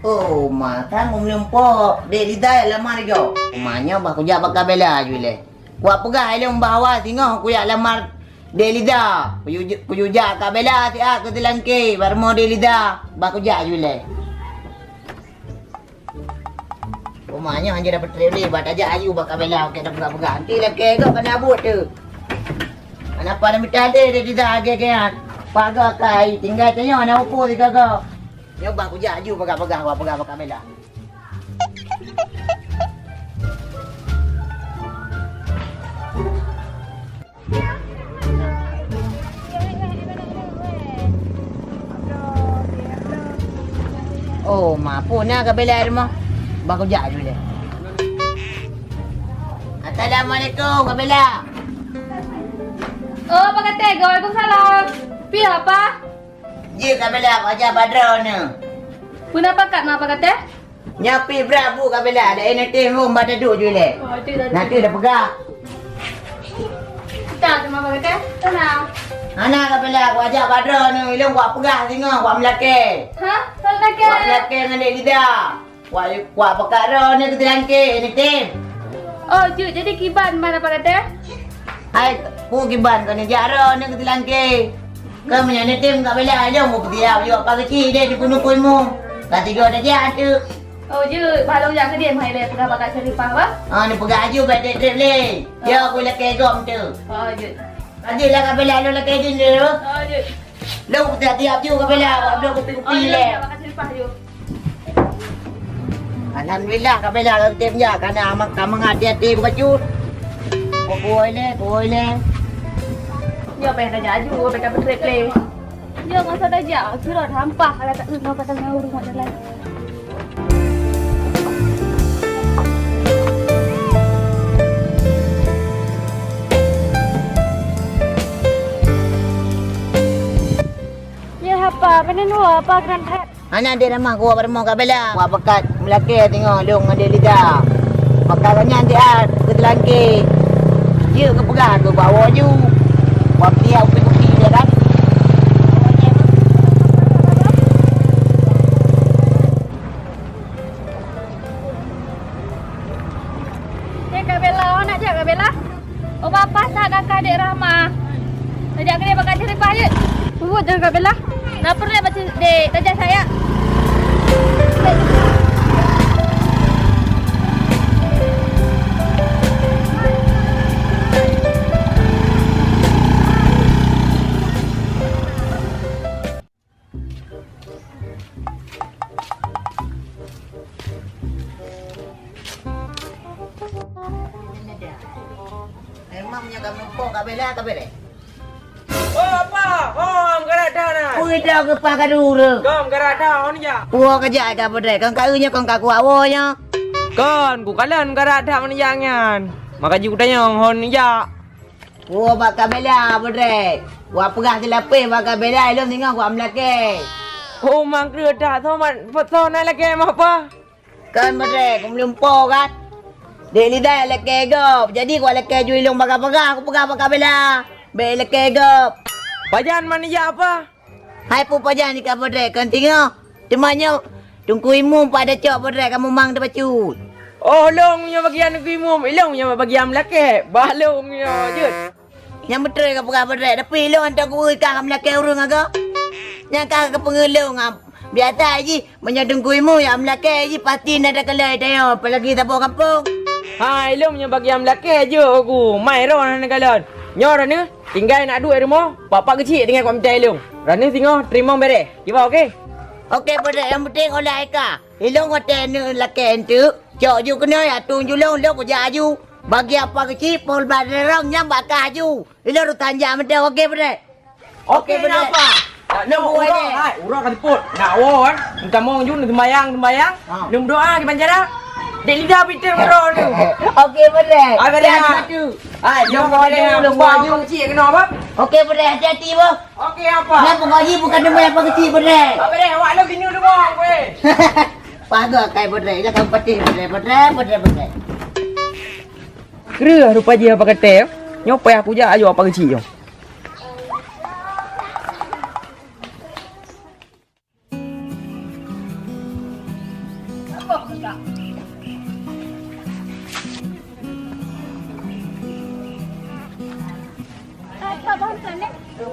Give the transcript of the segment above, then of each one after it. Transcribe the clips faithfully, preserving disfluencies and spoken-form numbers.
Oh, ma, kan meuneumpok Dek Liza lamar lé gob. Ma, nyoe bah kujak bak Kabela aju ilèe. Kupeugah ilèe bahwa singoh kujak lamar Dek Liza. Kuju-, kujak Kabela siat keu teulangké, bak rumoh Dek Liza. Bah kujak aju ilèe. Puma nyoe hanjeuet dapeutrép lé, bah tajak aju bak Kabela, oke, tapeugah-peugah. Nanti lakèe gob kana buet teuh. Hana pat mita deh, deh, deh, agè-agè nyan. Paga kai, tinggai tanyoe hana upo sigoe-goe. Nyoe bah kujak aju peugah-peugah, bah peugah bak Kabela. Oh, ma, peue na Kabela rumoh? Bah kujak aju lé. Assalamualaikum, Kabela. Oh, Pak Katé, waalaikumsalam. Piye, Apa? Jeuet Kabela, kujak bak droeneuh. Peue na pakat na, Pak Katé? Nyoe pih brat bu Kabela, laén neutem hom bah taduek ju ilèe. Oh, tu dah. Nanti dah peugah. Kita sama Pak Katé? Tenang. Hana Kabela, kujak bak droeneuh, ilôn kupeugah singoh, kumeulakèe. Ha? Meulakèe? Kumeulakèe ngon Dek Liza. Kupeugah peugah droeneuh keu teulangké, neutem. Oh, jeuet. Jadi kiban mana Pak Katé? Hai, peue kiban keuneuk jak droeneuh keu teulangké. Keu meunyoe neutem Kabela, ilôn beupeutiap yue Apa Geuchik deh dikeuneuk ilmu. Ka tiga dah jak tu. Oh, jeuet. Bah lôn jak keudéh, hai lé peugah bak Kak Sharifah, bah? Ah, neupeugah aju bèk trép-trép lé. Yo, oh, kulakèe gob tu. Oh, jeuet. Ka jeuet lah Kabela, lôn lakèe jih tu. Oh, jeuet. Lôn tiap-tiap ju Kabela, bak bloe kupi-kupi lé. Oh, jeuet, bak Kak Sharifah ju. Alhamdulillah, Kabela ka tem jak, kana amat ka mangat até-até bacut. Kuwoe lé, kuwoe lé. Nyoe payah tajak aju, payah tapeutrép lé. Nyoe masa tajak, curot hampah, ala tak, eh, nyoe patang nyawa rumah jalan. Nyoe hapa, meunan nyoe hapa keunan that. Hana dek ramah kuwoe bak rumoh Kabela. Kupeugah meulakèe singoh lôn ngon Dek Liza. Maka gobnyan siat keu teulangké. Jeuet kupeugah keu bak woe ju. Kupiak kupi-kupi lé kan. Eh, Kabela, awak nak jak Kabela? Oh, Apa that ka kah dek Rahma. Tajak keudéh bak Kak Sharifah jeuet. Peubuet jangan Kabela. Lapor dek bak dek, tajak saya. Memang nyoe kamoe po Kabela, Kabela. Oh, Apa? Oh, meukarat that na. Ui, dah keupa ka dure. Gom karat that, oh, nyak. Wo kajak ka Padre, kan ka nyoe kan ka kuat wo nyoe. Kon, kukalon meukarat that meunyak nyan. Maka ju tanyong hon jak. Wo bak Kabela, Padre. Wa peugah silapeh bak Kabela, ilôn singoh wa meulakèe. Oh, mangkreue that, soe mat, soe na lakèe meuapa? Kan, Padre, ku meulumpo kan. Dek Liza lakèe gob, jadi ku lakèe ju ilôn bagah-bagah, ku peugah bak Kabela. Bèk lakèe gob. Pajan man ija apa? Hai peue pajan ika Padre, kan singoh. Teuma nyoe, Teungku Imum pat tacok Padre, kamoe mang tabacut. Oh, lôn nyoe bagian Teungku Imum, ilôn nyoe bagian meulakèe. Bah lôn nyoe jeuet. Nyang beutôi ka peugah Padre, tapi ilôn hantom kueu ka meulakèe ureueng agoe. Nyang ka kapeungeulong, ah, biasa jih, meunyoe Teungku Imum nyang meulakèe jih pasti na takalon tanyoe, apalagi saboh gampông. Hai, ilôn nyoe bagian meulakèe jeuet ku, mai roh hana kalon. Nyoe droeneuh, tinggai nak duek rumoh, Pak-pak Geuchik tinggai kuminta ilôn. Droeneuh singoh teurimong bèrèh. Kiban oke? Oke, Padre, nyang penting olah ika. Ilôn watèe neulakèe eunteuk, cok ju keunoe, atong ju lôn, lôn kujak aju. Bagi Apa Geuchik, Pol Badrong nyang bak kah aju. Ilôn urosan jak mantong, oke, Padre? Oke, Padre. Napa? Nyoe ureueng, hai, ureueng ka seupôt. Nak woe, kan? Meutamong ju, neuseumayang, neuseumayang. Ha. Neumeudoa, kiban cara. Dek Liza pih teuh meudroe tu. Oke, Padre. Hai, Padre. Hai, jom, Padre. Lôn Apa Geuchik keunoe, apa? Oke, Padre. Hati-hati, boh. Oke, apa? Kenapa kau ji bukan teman Apa Geuchik, Padre? Apa deh, awak lo bini rumah, weh. Pagoe kai, Padre. Jangan patih, Padre, Padre, Padre, Padre. Kreueh rupa jih Apa Geuchik. Nyoe payah kujak aju Apa Geuchik nyoe.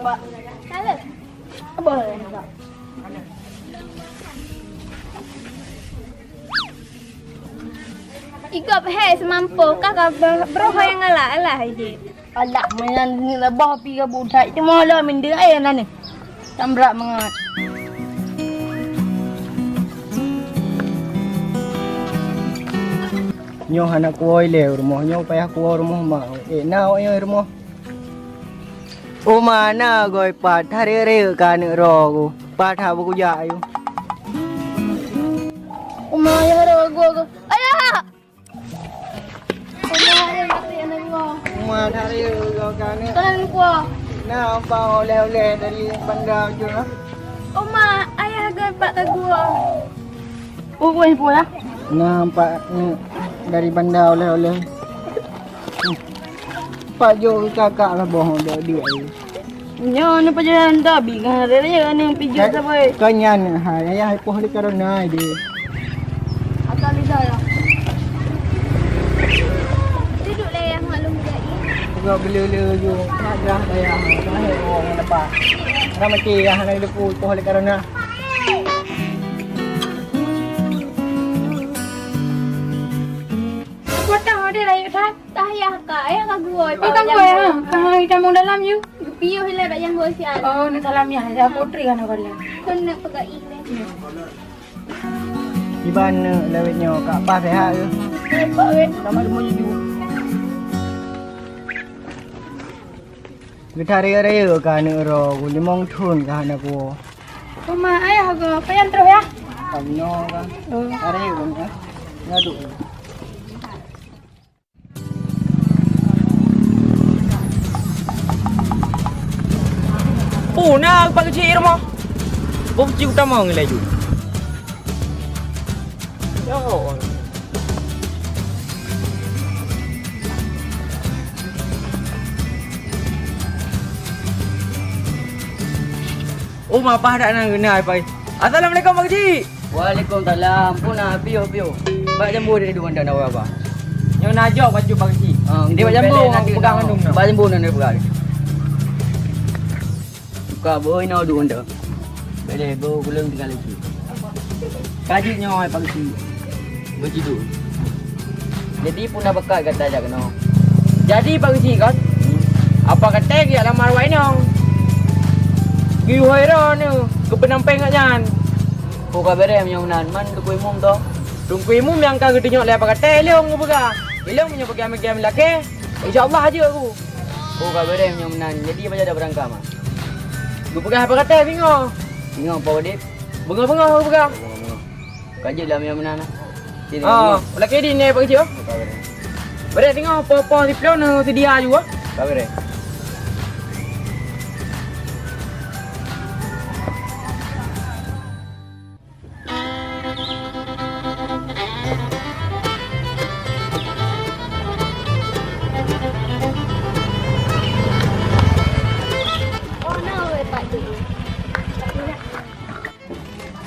Salah. Apa? Igop hai seumampo ka, ka bro-, broh nyang galak lah jih. Alah, meunan ni lah boh pi ka budak. Cuma lah minda ai nan ni. Tambrak mangat. Nyoe hana kuwoe lé rumoh, nyoe payah kuwoe rumoh ma. Eh, na awak nyoe rumoh. Uma na goi pat, tharek-rek ka aneuk droe ku. Pat ha beukujak ayue. Uma, ayah droe ku, ku. Ayah! Uma, tharek-rek ka aneuk. Tolong ku. Na ba oleh-oleh dari banda jeuh. Uma, ayah goi pat ka gua. Oh, bukan pula. Nampak ni dari banda oleh-oleh. Pak jok kakak lah boh dek dia. Nyoe ni perjalanan dah bingung raya ni pijak sabai. Kan nyan hai ayah poh di karena dia. Asal lidah ya. Duduk lah ya maklum juga. Juga bela-bela ju. Nak dah daya. Dah orang dapat. Dah mati ya nak depu poh di karena. Aku datang ada rakyat dah. Tah yah ka, ayah ka gua. Oh, ka gua ya? Ka kita mau dalam you. Piyoh ilai bak janggo siat. Oh, nak salam ya. Ya putri kan aku dia. Kena pegai ilai. Iban lewat nyoe ka pas sehat ke? Hebat weh. Sama semua jujur. Geutarek-rek ka aneuk droe ku, limong thon ka hana kuwoe. Uma ayah go, payan troh ya? Ka nyoe ka. Oh. Tarek ku ya. Ngaduk. Oh, na Pak Keuchik rumoh. Boh Keuchik utama ngon laju. Ya Allah. Oh, mapah dak na guna ai pai. Assalamualaikum, Pak Keuchik. Waalaikumsalam. Puna piyoh-piyoh. Bak jambu dia duduk mandang awak apa? Nyoe na jok baju Pak Keuchik. Ah, dia bak jambu nanti pegang mandum. Bak jambu nanti pegang. Buka boh ina duduk mandang. Boleh, boh gulung tinggal lagi. Kajik nyoe, Pak Keuchik. Begitu. Jadi, puna bakat gata jak keunoe. Jadi, Pak Keuchik kan? Apa kata geujak lamar awak inong? Geuyue hôi droe nyoe, keu peunampéng awak nyan. Peue ka beureh meunyoe meunan, man Teungku Imum toh? Teungku Imum nyang ka geutunyok lé apa kata ilong geupeugah. Ilong meunyoe peugah meugah meulakée, insya Allah jeuet ku. Peue ka beureh meunyoe meunan, jadi pajan dak beurangkat, Ma? Geupeugah apa kata singoh? Singoh, Pak Udép. Beungoh-beungoh geupeugah. Beungoh-beungoh. Ka jeuet lah meunyoe meunan nah. Sini, ah, beungoh. Laki di ni Pak Keuchik, oh. Beureh singoh, poh-poh siplôh neusedia ju, oh. Ka beureh.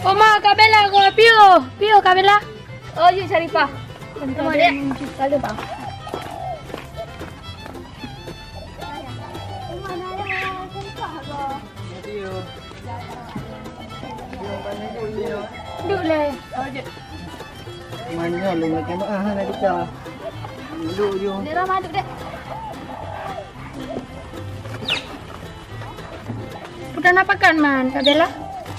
Oma, Kak Bella, gua piôh. Piôh, Kak Bella. Oh, yuk, Syarifah. Terima, Dek. Lalu, Bang. Duek lé. Manyang lôn nak tembak ah, nak pecah. Duek ju. Dia dah maduk dek. Udah nak pakan man, Kak Bella?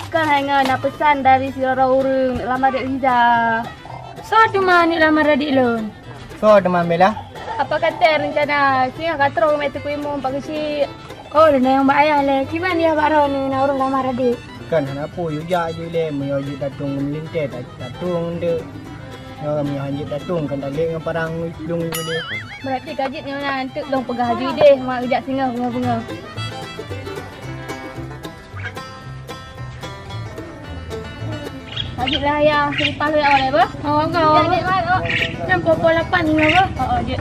Kan hai ngon na peusan dari sidroe ureueng lamar dek Riza. Soe teuma aneuk lamar adik lôn? Soe teuma Bella? Apa kata rencana singoh ka troh keumiet Teungku Imum Pak Keuchik? Oh, lôn nyang bak ayah lé. Kiban yah bak droeneuh na ureueng lamar adik? Kan hana peue, yue jak ju lé, meunyoe jeuet tatong meulintèe, ta-, tatong deuk. Nyoe meunyoe han jeuet tatong, kan talét ngon parang lôn ju lé. Berarti ka jeuet nyoe na, eunteuk lôn peugah ju idéh, mak geujak singoh beungoh-beungoh. Lanjut lah ya, selipah lu ya, boleh, bah? Oh, enggak. Ya, dek, bah, oh. Yang popo lapan ni, bah? Oh, oh, dek.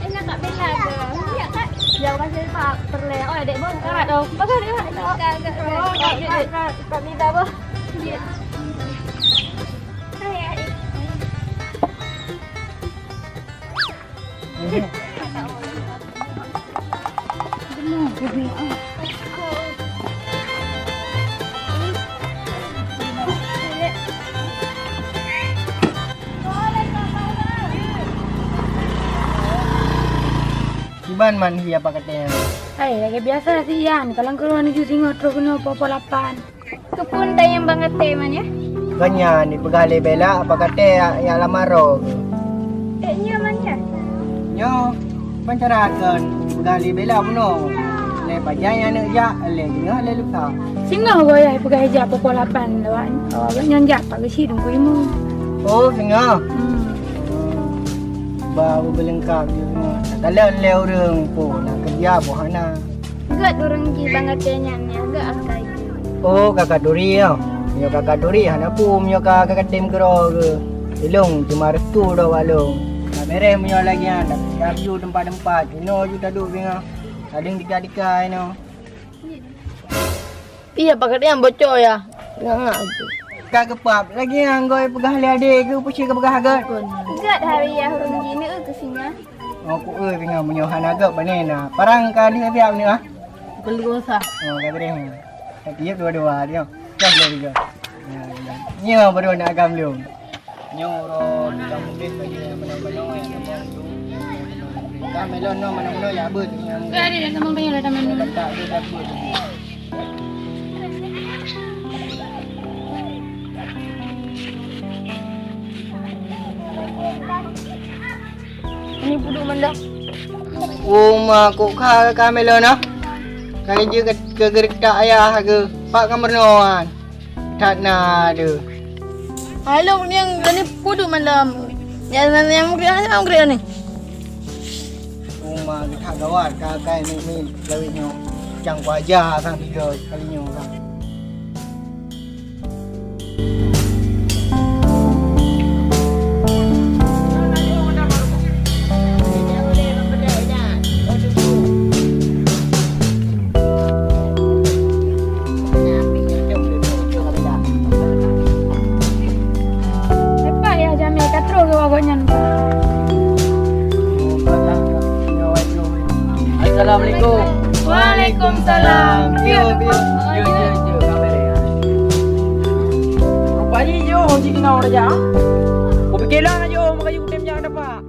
Eh, nak Kak Bella ke? Ya, Kak. Ya, masih Pak. Perleh. Oh, dek, bah, sekarang dong. Bagus, dek, bah. Kak, Kak, Kak. Oh, Kak, Kak, Kak, Kak Bella, bah. Ya. Hai, hai. Kiban man hi apa kata? Hai, lagèe biasa si Ian, kalau keureuh nuju singoh troh keunoe poh-poh lapan. Keupeue tanyong bang até man nyan? Kan nyan dipeugah lé Bella apa kata ya, ya lama roh. Eh, nyo man nyan? Nyo, pancara kan dipeugah lé Bella bunoe. Lé pajan aneuk jak, lé nyoe lé lusa. Singoh goyah peugah ijak poh-poh lapan lawak. Awak nyan jak pagi sidung ku imu. Oh, singoh. Hmm. Ba beulengkap je. Takalon lé ureueng po na kerja po hana. Gèt ureueng jih bang até nyan, nyan gèt akai. Oh, kakak turi nyoe. Nyoe kakak turi hana peue, nyoe ka kakak tem keudroe keuh. Ilong cuma restu droe bak lôn. Ka beres meunyoe lagèe nyan, dak laju teumpat-teumpat. Inoe ju taduek singoh. Kadang tika-tika inoe. Iya, pakat nyang bocor ya. Ngak-ngak tu. Ka geupap lagèe nyan goe peugah lé adé keuh, peue cit ka peugah gèt. Gèt hari ya ureueng jih neu keu singoh. Oh, ku eu singoh meunyoe hana gèt bane na. Parang ka lheueh siap neu ah. Pukul dua sah. Oh, ka beres. Ka tiep dua-dua dia. Dah boleh juga. Ya, ya. Nyoe baru nak agam lom. Nyoe uroe tukang mudeh bagi manoe-manoe nyang teumong tu. Ka melon nyoe manoe-manoe ya beuet nyang mudeh. Ka ada dah teumong tanya dah teumong. Letak tu dah beuet. Ini puduk mandam. Uma kok ka ka melon ah. Ka jeuet ke, ke geuretak ayah ke. Pak ka meurunoe an. That na deuh. Hai lôn nyang tadi puduk mandam. Nyang, nyang meugrek, nyang meugrek ni. Uma geutak gawat ka kai mi, mi lawét nyoe. Cang kuaja sang tiga kali nyoe sang. Lepas ya jamé ka troh ke awak nyan. Assalamualaikum. Waalaikumsalam. Piu, piu. Jeuet, jeuet, jeuet. Rupa jih jeuet, jih keunoe raja. Kupike lôn laju, maka jih kutem jak dapat.